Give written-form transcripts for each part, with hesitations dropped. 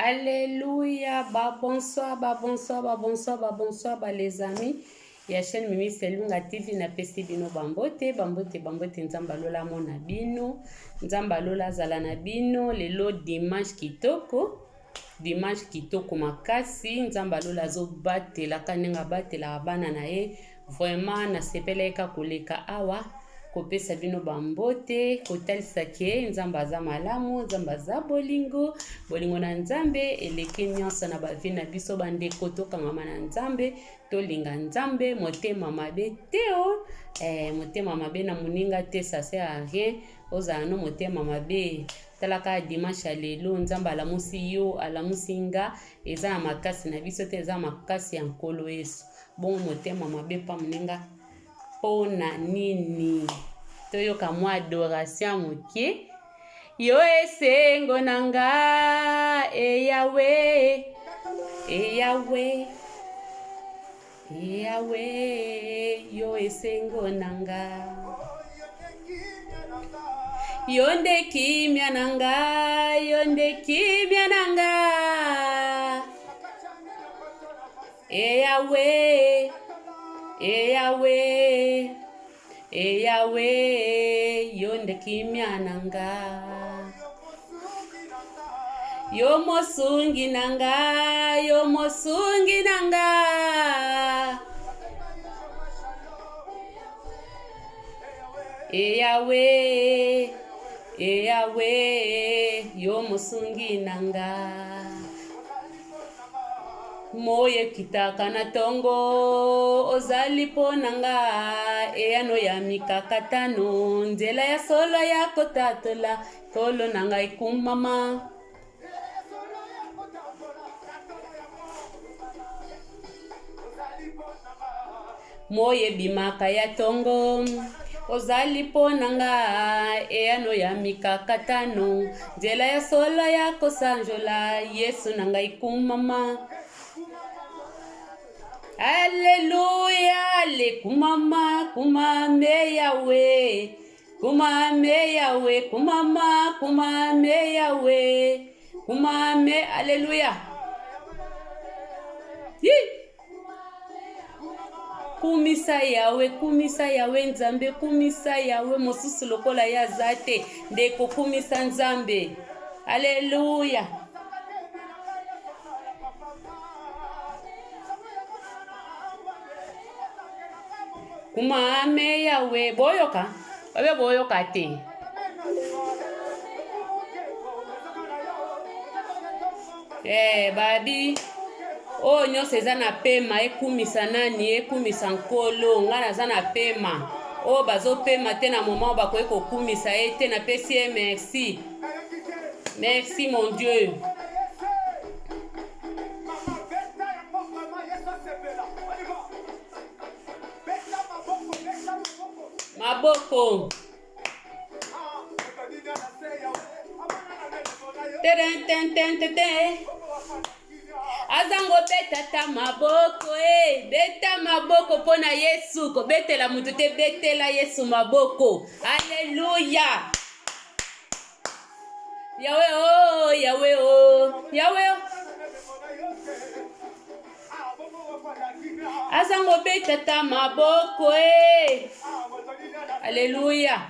Alléluia, ba bonsoir, ba bonsoir, ba bonsoir, ba bonsoir, ba les amis. Ya chaîne Mimi Selunga TV na pesi bino bambote, bambote, bambote Nzambe alola mona bino. Nzambe alola azala na bino lelo dimanche kitoko. Dimanche kitoko makasi, Nzambe alola azobatelaka ndenge abatelaka bana na ye. Vraiment nasepelaki kaka koleka awa kopesa bino bambote, kotalisa ke Nzambe aza malamu, Nzambe aza bolingo, bolingo na Nzambe eleki nyonso na ba vie na biso. Bandeko, tokangama na Nzambe, tolinga Nzambe, motema mabe te o eh, motema mabe na moninga te, ça sert à rien ozala no motema mabe. Tala kaka dimanche ya lelo, Nzambe alamusi yo, alamusi nga, eza na makasi na biso te, eza makasi ya Nkolo Yesu. Bongo motema mabe pa moninga mpo na nini? Toyoka mwa adoration moke. Yo esengo na nga eyawe eyawe eyawe yo esengo na nga yo nde kimia na nga yo nde kimia na nga Eyawe, Eyawe, Eyawe, yo nde kimia na nga. Yo mosungi na nga, yo mosungi na nga. Eyawe, Eyawe, yo mosungi na nga. Moi ekitaka na tongo, ozali mpo na nga eyano ya mikakatano, nzela ya solo ya kotatola, Nkolo na ngai kumama. Moi ebimaka ya tongo, ozali mpo na nga eyano ya mikakatano, nzela ya solo ya kosanjola, Yesu na ngai kumama. Alleluia, le kumama, kumame Yahweh, kumame Yahweh, kumama, kumame Yahweh, kumame, alleluia. Yee! Kumisa Yawe, kumisa Yawe Nzambe, kumisa Yawe, mosusu lokola ye aza te. Ndeko, kumisa Nzambe. Aleluya. Kumame Yawe, boyoka, babe boyoka te. Eh, babi oyo nyonso eza na pema ekumisa nani ekumisa nkolo ngai naza na pema oyo bazopema te na moment bakoki kokumisa ye te napesi ye merci merci mon dieu maboko Azango beta ta maboko e beta maboko mpo na Yesu kobetela moto te betela Yesu maboko aleluya Yawe o oh, Yawe o oh, Yawe oh. Azango beta ta maboko e Aleluya.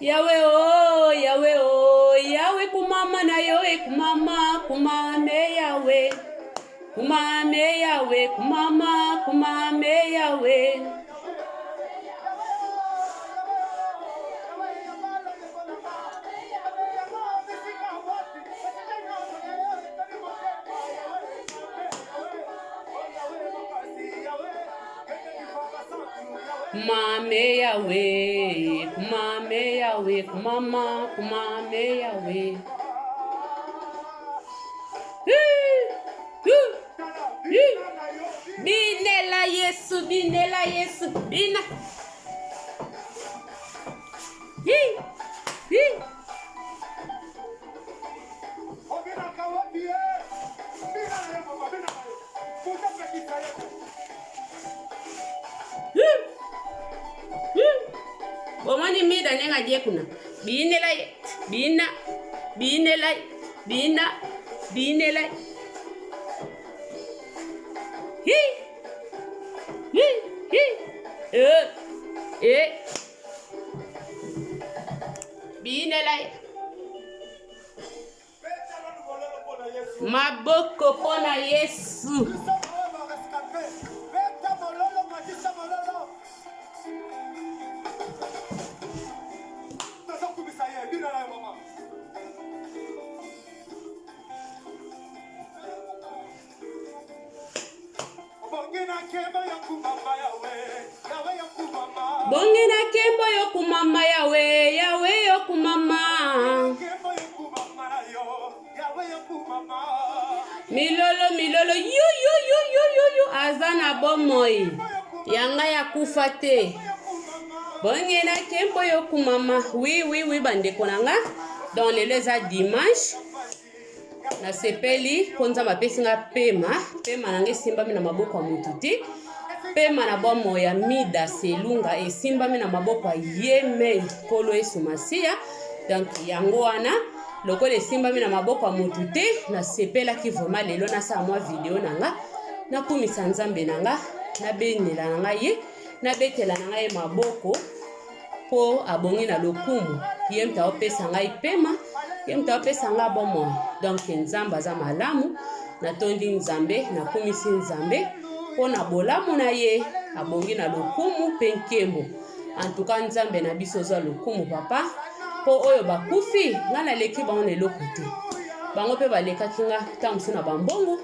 Yawe o oh, Yawe o oh, Yawe kumama na yo e kumama kumame Yawe kumame Yawe kumama kumame Yawe Kumame Yahweh, kumame Yahweh, kumama, kumame Yahweh. Binela Yesu, binela Yesu, bina. Hi, hi. Mida ndenge aje kuna. Binela ye. Bina. Binela ye. Bina. Binela ye. Hi. Hi. Hi. Eh. Eh. Binela ye. Maboko mpo na Yesu. Bongi na nkembo yo kumama Yawe, Yawe yo kumama. Milolo milolo yu yu yu yu yu yu aza na bomoi yanga ya kufa te. Bongi na nkembo yo kumama. Oui oui oui bandeko na nga. Donc lelo eza dimanche. Nasepeli mpo Nzambe apesi nga pema, pema na nga esimbami na maboko ya motu te. Pema na bomoi ya Mida Selunga esimbami na maboko ya ye mei Nkolo Yesu Masiya. Donc yango wana lokola esimbami na maboko ya motu te, nasepelaki vraiment lelo nasala mwa video na nga, nakumisa Nzambe na nga, nabenela na nga ye, nabetela na nga ye maboko mpo abongi na lokumu. Ye moto aopesa ngai pema, ye moto aopesa ngai bomoi. Donc Nzambe aza malamu, natondi Nzambe, nakumisi Nzambe mpo na bolamu na ye, abongi na lokumu mpe nkembo. En tout cas Nzambe na biso ozwa lokumu papa, mpo oyo bakufi ngai naleki bango na eloko te. Bango mpe balekaki nga ntango mosusu na bambongo,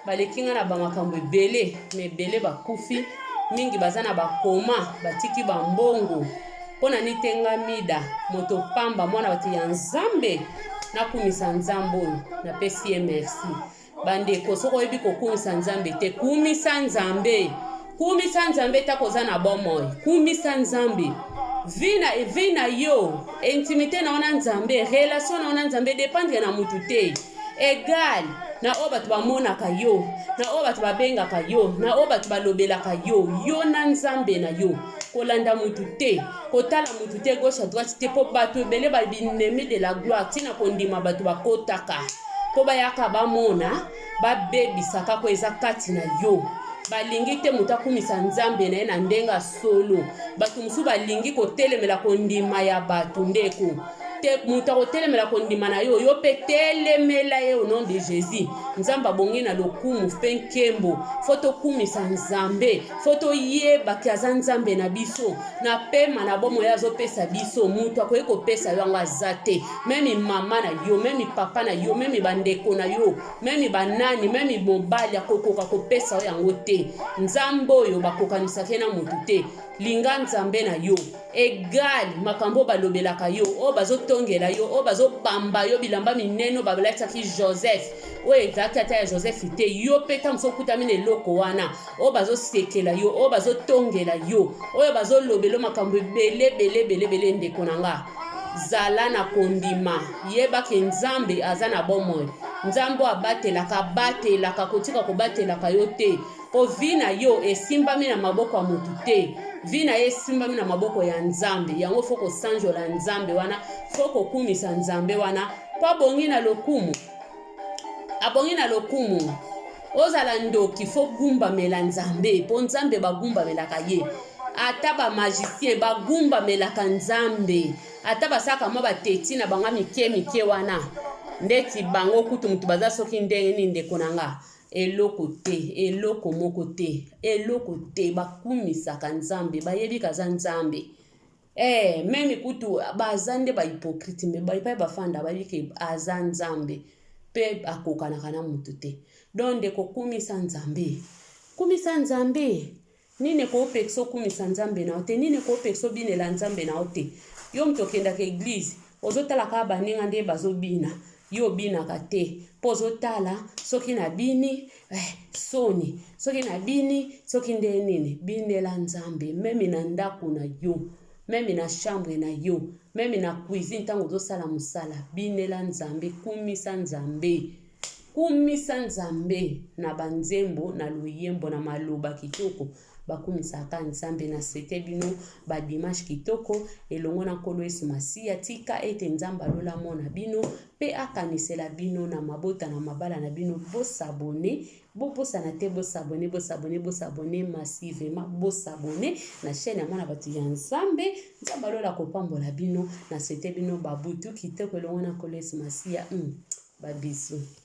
baleki nga na bamakambo ebele, me ebele bakufi, mingi baza na bakoma, batiki bambongo. Mpo na nini te nga Mida, moto pamba, mwana bato ya Nzambe, nakumisa Nzambe oyo, napesi ye merci. Bandeko, soki oyebi kokumisa Nzambe te, kumisa Nzambe. Kumisa Nzambe tako oza na bomoi. Kumisa Nzambe. Vie na, vie na yo, intimité na yo na Nzambe, relation na yo na Nzambe dépendre na mutu te. Egal na oyo bato bamonaka yo, na oyo bato babengaka yo, na oyo bato balobelaka yo, yo na Nzambe na yo. Kolanda mutu te, kotala mutu te gauche à droite te, po bato ebele ba binemi de la gloire, tina kondima bato bakotaka po bayaka bamona babebisa kaka eza kati na yo. Balingi te moto akumisa Nzambe na ye na ndenge ya solo. Bato mosusu balingi kotelemela kondima ya bato. Ndeko te, moto akotelemela kondima na yo, yo mpe telemela ye au nom de Jésus. Nzambe abongi na lokumu mpe nkembo. Fo tokumisa Nzambe, fo toyeba ke aza Nzambe na biso, na pema na bomoi azopesa biso. Moto akoki kopesa yo yango aza te. Meme mama na yo, meme papa na yo, meme bandeko na yo, meme banani, meme mobali akokoka kopesa yo yango te. Nzambe oyo bakokanisaka ye na moto te. Linga Nzambe na yo egal makambo oyo balobelaka yo, oyo bazotongela yo, oyo bazobamba yo bilamba minene oyo babalatisaki Joseph, oyo ezalaki ata ya Joseph te. Yo mpe ntango mosusu okutami na eloko wana, oyo bazosekela yo, oyo bazotongela yo, oyo bazolobela yo makambo ebele ebele ebele ebele. Ndeko na nga, zala na kondima, yeba ke Nzambe aza na bomoi. Nzambe oyo abatelaka, abatelaka, kotika kobatelaka yo te. Po vie na yo esimbami na maboko ya mutu te, vie na ye esimbami na maboko ya Nzambe. Yango fo kosanjola Nzambe wana, fo kokumisa Nzambe wana, po abongi na lokumu, abongi na lokumu. Ozala ndoki, fo gumbamela Nzambe, po Nzambe bagumbamelaka ye. Ata ba magicien bagumbamelaka Nzambe, ata basalaka mwa bateti na bango mike mike wana, ndeti bango kutu mutu baza soki ndenge nini. Ndeko na nga, eloko te, eloko moko te, eloko te. Bakumisaka Nzambe, bayebi kaza Nzambe. Meme kutu baza nde ba hypocrite, me epai bafanda bayebi ke aza Nzambe pe akokanaka na mutu te. Donc ndeko, kumisa Nzambe, kumisa Nzambe. Nini ekopekisa okumisa Nzambe na yo te? Nini ekopekisa obinela Nzambe na yo te? Yo moto okendaka eglise, ozotala kaka baninga nde bazobina, yo obinaka te, mpo ozotala soki nabini soni, soki nabini soki nde nini. Binela Nzambe meme na ndako na yo, meme na chambre na yo, meme na cuisine ntango ozosala mosala. Binela Nzambe, kumisa Nzambe. Kumisa Nzambe na banzembo, na loyembo, na maloba kitoko. Bakumisaka Nzambe. Na souhaite bino ba dimanche kitoko elongo na Nkolo Yesu Masiya. Tika ete Nzambe alola amona bino pe akanisela bino na mabota na mabala na bino. Bo s'abonner, bobosana te, bo s'abonner, bo s'abonner, bo s'abonner massivement, bo s'abonner na chaîne ya mwana bato ya Nzambe. Nzambe alola kopambola bino. Na souhaite bino ba butu kitoko elongo na Nkolo Yesu Masiya. Ba bisous.